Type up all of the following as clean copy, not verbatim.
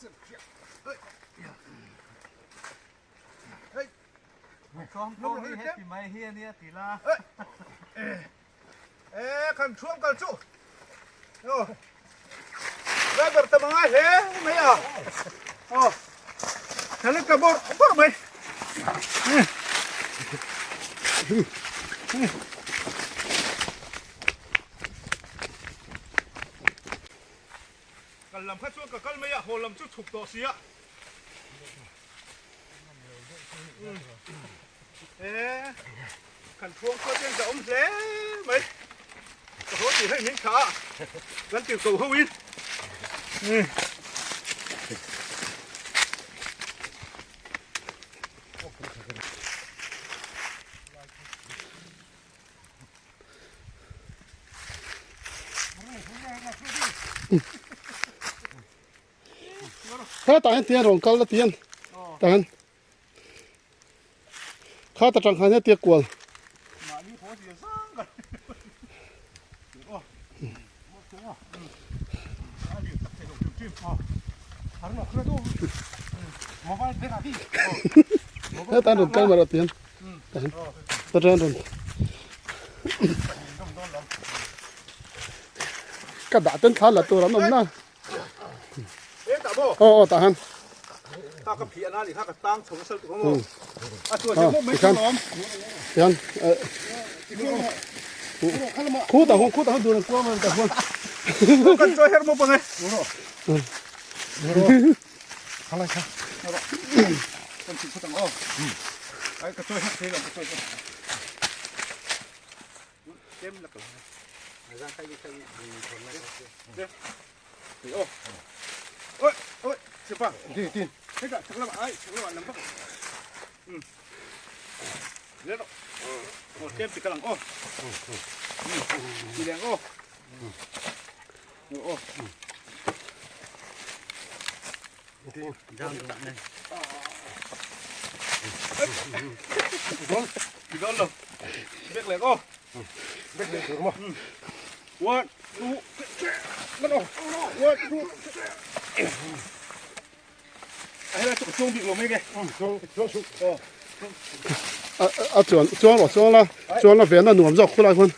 E kan thuam kal chu. Yo. Driver ta mangai hle mai a. Oh. Thale ka bor bor mai. Kal lam kha chuan ka kal mai a, haw lam chu chhuk tawh si a. E kan thuang khaw ten ka awm hle mai. Ka haw tih hei min thlah a, kan tir ko ho in. Hetah hian tian rawn kal la tian tah hian kha ta tang khan hetia kual. Hetah rawn kal mah tian tah hian ta tang rawn. Ka dah ten thla la tur an awm na. Aw aw tah han. Ta ka phih ana ni kha ka tang chho sal tu mo. A chuan che mai chu lawm. Tian khu ta hung khu ta hung dun kuam an ta huan. Kan choi her mo pangai. Khalai kha. Kan chi khutang aw. Ai ka choi her thei lam ka choi. Kem la ka. Ôi, ôi, chụp à? Đi đi. Thế cả chụp là ai, chụp là nằm bắc. Ừ. Lên rồi. Một kem chỉ cái lằng ô. Chỉ lằng ô. Ô. Đi. Đi đón rồi. Biết lẹ ô. Biết lẹ được không? One, two, three. One, two, three. Ai là chụp chung bị rồi mấy cái. Chung chung chung. A chuan chuang rawh chuang la chuang la ve na nuam zawk khulai khuan.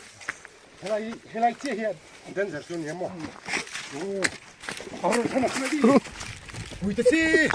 Helai helai chiah hian danger chu ni maw. Arun thana khulai di. Pui te si.